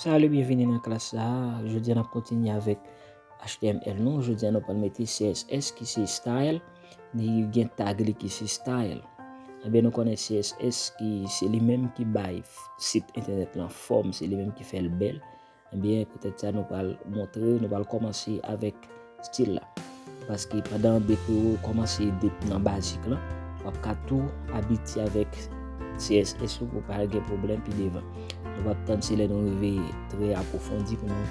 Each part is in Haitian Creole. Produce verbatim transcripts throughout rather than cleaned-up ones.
Salut, byenvini nan klas sa a. Jodi a n ap kontinye avèk H T M L nou. Jodi a nou pral mete C S S ki se style, li gen tag li ki se style. Ebyen nou konnen C S S ki se li menm ki bay sit entènèt lan fòm, se li menm ki fè l bèl. Ebyen poutèt sa nou pral montre, nou pral kòmanse avèk stil la. Paske pandan depi ou kòmanse depi nan bazik lan, w ap ka tou abitye avèk C S S ou pou pa gen pwoblèm pi devan. Nou p ap tann se lè nou rive trè apwofondi pou nou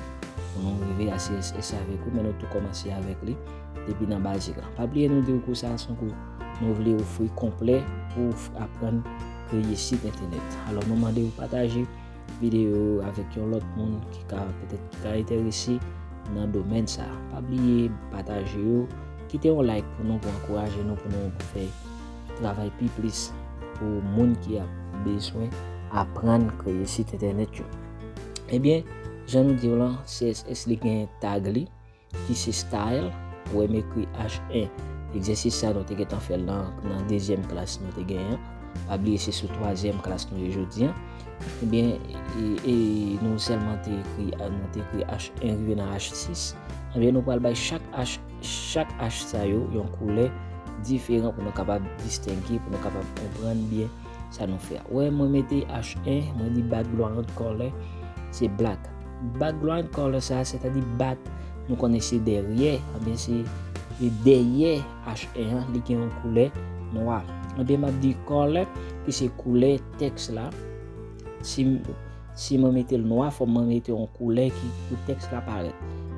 pou nou rive a C S S avèk ou, men nou tou kòmanse avèk li depi nan bazik lan. Pa bliye nou di w kou sa a se yon kou nou vle ofri konplè pou w aprann kreye sit entènèt. Alò nou mande w pataje videyo avèk yon lòt moun ki ka petèt ki ka enterese nan domèn sa a. Pa bliye pataje yo, kite yon like pou nou pou ankouraje nou pou nou fè travay pi plis pou moun ki ap bezwen aprann kreye sit entènèt yo. Ebyen, jan nou di w lan, C S S li gen tag li ki se style, ou wè m ekri H en. Egzèsis sa nou te gentan fè l nan, nan dezyèm klas nou te genyen an. Pa bliye se sou twazyèm klas nou ye jodi a. Ebyen, e, e nou sèlman te ekri, nou te ekri H en rive nan H sis. Ebyen, nou pral bay chak H, chak H sa yo yon koulè diferan pou nou kapab distenge, pou nou kapab konprann byen sa nou fè a. Wè, mwen mete H en, mwen di background color se black. Background color sa, sètadi back, nou konnen se dèyè, ebyen se, se dèyè H en an, li gen yon koulè nwa. Ebyen m ap di color ki se koulè tèks la. Si, si mwen mete l nwa, fò mwen mete yon koulè ki pou tèks la parèt.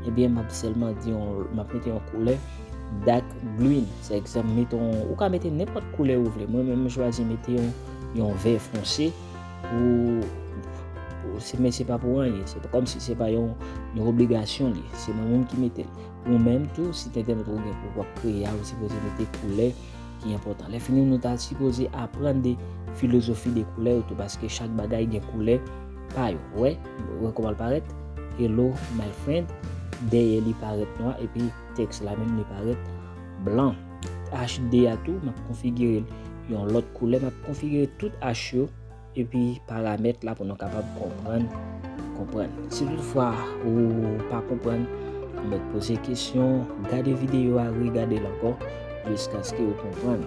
Ebyen m ap sèlman di yon, m ap mete yon koulè dark green. Se egzanp, mete yon, ou ka mete nenpòt koulè ou vle. Mwen menm m chwazi mete yon, yon vè fonse pou, pou se, men se pa pou anyen. Se pa kòmsi se pa yon, yon obligasyon li. Se mwen menm ki mete l. Ou menm tou, sit entènèt ou gen pou w ap kreye a, ou sipoze mete koulè ki enpòtan. Lè fini, nou ta sipoze aprann de filozofi de koulè yo tou, paske chak bagay gen koulè pa yo. Wè, wè kòman l parèt? Hello my friend. Dèyè li parèt nwa, epi tèks la menm li parèt blan. H de a tou, m ap konfigire l yon lòt koulè, m ap konfigire tout H yo, epi paramèt la pou nou kapab konprann, konprann. Si toutfwa ou pa konprann, ou mèt poze kesyon, gade videyo a, regade l ankò, jiskaske ou konprann.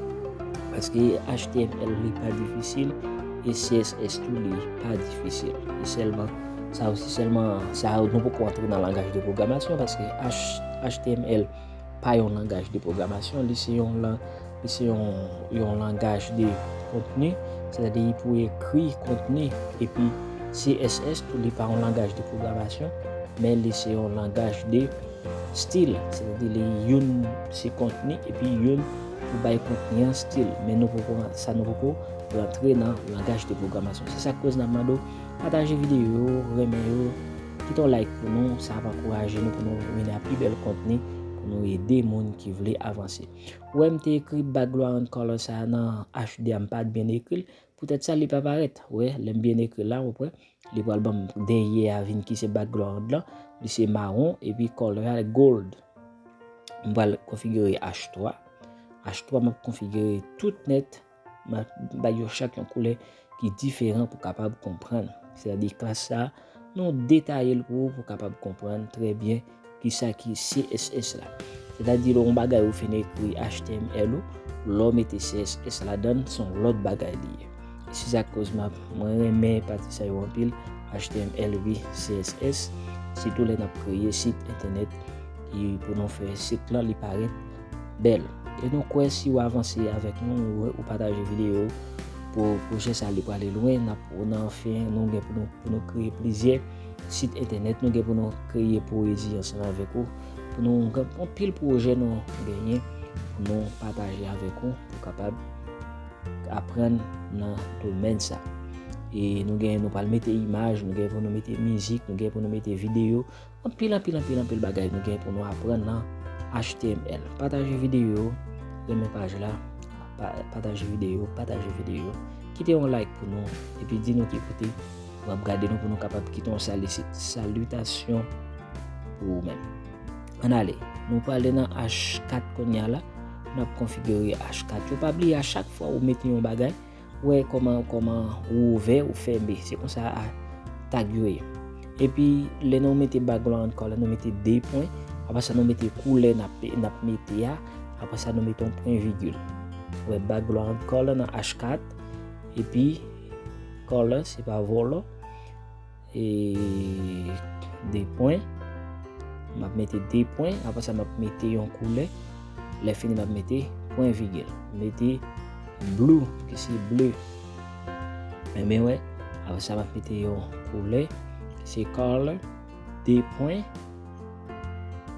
Paske H T M L li pa difisil, e C S S tou li pa difisil. E sèlman, sa osi sèlman, sa nou poko antre nan langaj de pwogramasyon, paske H, H T M L pa yon langaj de pwogramasyon, li se yon lang, li se yon, yon langaj de kontni, sètadi pou ekri kontni, epi C S S tou li pa yon langaj de pwogramasyon, men li se yon langaj de stil, sètadi li youn se kontni, epi youn pou bay kontni an stil, men nou poko, sa nou poko rantre nan langaj de pwogramasyon. Se sa k koz n ap mande w pataje videyo yo, renmen yo, kite yon like pou nou, sa ap ankouraje nou pou nou vin a pi bèl kontni, pou nou ede moun ki vle avanse. Ou wè m te ekri background color sa a nan H de a, m pa t byen ekri l, poutèt sa li pa parèt. Ou wè, lè m byen ekri l la, ou wè, li pral ban m dèyè a vin ki se background lan, li se mawon, epi color a gold. M pral konfigire H twa. H twa m ap konfigire tout nèt, m ap bay yo chak yon koulè ki diferan pou kapab konprann. Sètadi klas sa, nou detaye l pou ou, pou kapab konprann trè byen kisa ki C S S la. Sètadi lè yon bagay ou fin ekri H T M L ou, lè w mete C S S ladan l, se yon lòt bagay li ye. Se sa k koz m ap, mwen renmen pati sa yo anpil, H T M L epi C S S, sitou lè n ap kreye sit entènèt ki pou nou fè sit lan li parèt bèl. E nou kwè si w avanse avèk nou, ou, ou pataje videyo pou pwojè sa li prale lwen, n ap, nan fen, nou gen pou nou, pou nou kreye plizyè sit entènèt, nou gen pou nou kreye pwezi ansanm avèk ou, pou nou gen anpil pwojè nou genyen pou nou pataje avèk ou, pou kapab aprann nan domèn sa. E nou gen, nou pral mete imaj, nou gen pou nou mete mizik, nou gen pou nou mete videyo, anpil, anpil, anpil, anpil bagay nou gen pou nou aprann nan H T M L. Pataje videyo, renmen paj la, pa, pataje videyo, pataje videyo. Kite yon like pou nou, epi di nou ki kote w ap gade nou pou nou kapab kite yon salisit-, salitasyon pou ou menm. Ann ale, nou prale nan H kat kounye a la, n ap konfigire H kat yo. Pa bliye a chak fwa ou mete yon bagay, wè kòman, kòman ou ouvè, ou fèmen. Se konsa a tag yo ye. Epi lè nou mete background color, nou mete de pwen. Apre sa, nou mete koulè n ap, n ap mete a. Apre sa, nou mete yon pwen vigil. Ou wè background color nan H kat. Epi color, se pa volo. E de pwen. M ap mete de pwen. Apre sa, m ap mete yon koulè. Lè fini, m ap mete pwen vigil. Mete blue, ki se ble. Enben wè. Apre sa, m ap mete yon koulè, ki se color, de pwen.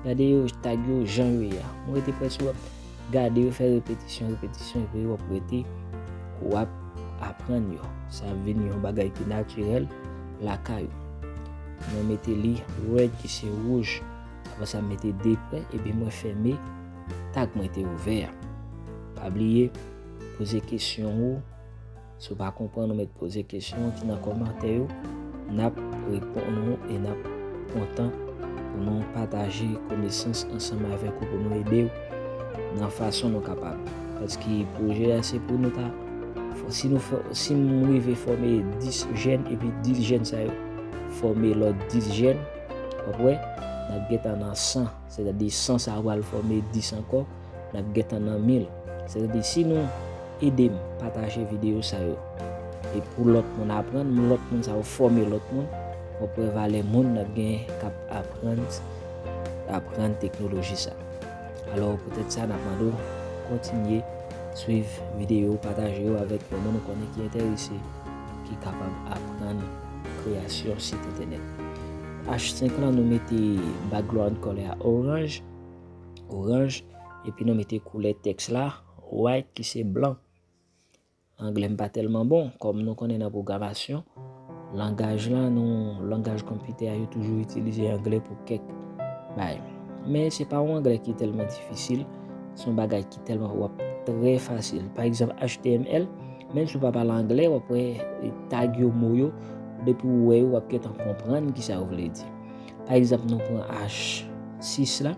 Gade yo, tag yo, jan yo ye a. Mwen rete prèske w ap gade yo, fè repetisyon, repetisyon, epi w ap rete, w ap aprann yo. Sa ap vin yon bagay ki natirèl lakay ou. Mwen mete li red, ki se wouj. Apre sa, m mete de pwen, epi mwen fèmen tag mwen te ouvè a. Pa bliye, poze kesyon ou. Si w pa konprann, ou mèt poze kesyon ki nan kòmantè yo. N ap reponn ou e n ap kontan pou nou pataje konesans ansanm avèk ou, pou nou ede w nan fason nou kapab. Paske pwojè a se pou nou ta, fò, si nou fè, si m rive fòme dis jèn, epi dis jèn sa yo fòme lòt dis jèn, w ap wè, n ap gentan nan san. Sètadi san sa yo pral fòme dis ankò, n ap gentan nan mil. Sètadi si nou ede m pataje videyo sa yo, e pou lòt moun aprann, lòt moun sa yo fòme lòt moun, w ap wè valè moun n ap gen k ap aprann, aprann teknoloji sa. Alò, poutèt sa, n ap mande w kontinye swiv videyo, pataje yo avèk yon moun ou konnen ki enterese, ki kapab aprann kreyasyon sit entènèt. H senk lan, nou mete background color a oranj, oranj, epi nou mete koulè tèks la, white, ki se blan. Anglè m pa tèlman bon, kòm nou konnen nan pwogramasyon, langaj la, nou, langaj konpitè a, yo toujou itilize anglè pou kèk bagay. Men se pa yon anglè ki tèlman difisil, se yon bagay ki tèlman w ap trè fasil. Pa egzanp, H T M L, menm si w pa pale anglè, w ap wè tag yo, mo yo, depi w wè yo, w ap gentan konprann kisa yo vle di. Pa egzanp, nou pran H sis la,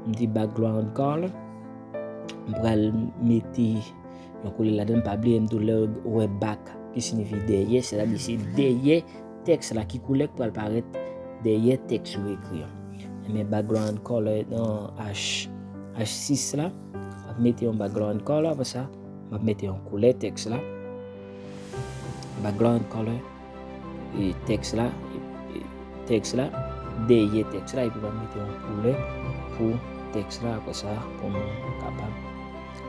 m di background color, m pral mete yon koulè ladan, pa bliye m di w lè w wè back ki siyifi dèyè, sètadi se dèyè tèks la, ki koulè k pral parèt dèyè tèks ou ekri an. Men background color nan H, H sis la, m ap mete yon background color, apre sa, m ap mete yon koulè tèks la. Background color, e, tèks la, e, e, tèks la, dèyè tèks la, epi m ap mete yon koulè pou tèks la, apre sa, pou nou kapab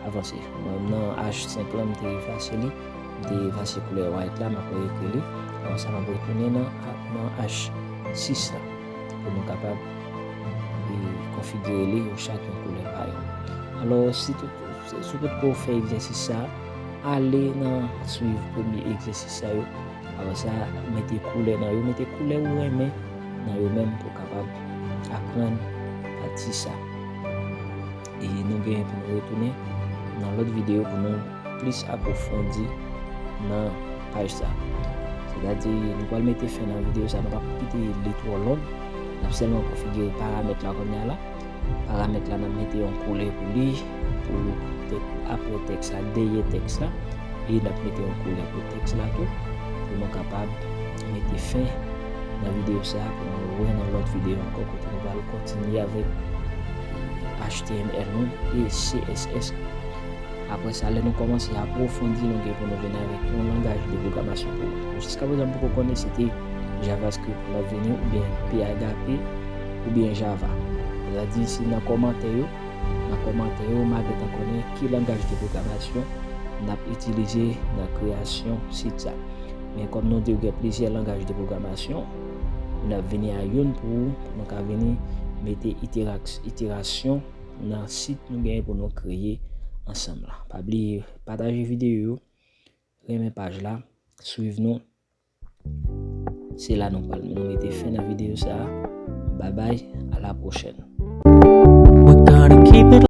avanse. Mwen, nan H senk lan, m te efase li, m te efase koulè white la, m ap ekri li. Apre sa, m ap retounen nan, nan H sis la, pou nou kapab, e, konfigire li, yo chak yon koulè pa yo. Alò, si tout, si w potko fè egzèsis sa, ale nan swiv premye egzèsis sa yo. Apre sa, mete koulè nan yo, mete koulè ou renmen nan yo menm pou w kapab aprann pati sa. E nou genyen pou nou retounen nan lòt videyo pou nou plis apwofondi nan paj sa. Sètadi, nou pral mete fen nan videyo sa, nou p ap kite li twò long. N ap sèlman konfigire paramèt la kounye a la. Paramèt la, n ap mete yon koulè pou li, pou tèk, apre tèks la, dèyè tèks la. E n ap mete yon koulè pou tèks la tou, pou nou kapab mete fen nan videyo sa, pou nou wè nan lòt videyo ankò, kote nou pral kontinye avèk H T M L nou e C S S. Apre sa, lè nou kòmanse apwofondi, nou gen pou nou vin avèk yon langaj de pwogramasyon pou ou. Jiskaprezan, m poko konnen si se te JavaScript m ap vini, oubyen P H P, oubyen Java. Sètadi, si nan kòmantè yo, nan kòmantè yo, m a gentan konnen ki langaj de pwogramasyon n ap itilize nan kreyasyon sit sa. Men kòm nou di w gen plizyè langaj de pwogramasyon, n ap vini a youn pou ou, pou nou ka vini mete iteraks-, iterasyon nan sit nou genyen pou nou kreye ansanm la. Pa bliye pataje videyo yo, renmen paj la, swiv nou. Se la nou pral, nou mete fen nan videyo sa a. Babay, a la pwochèn. We're gonna keep it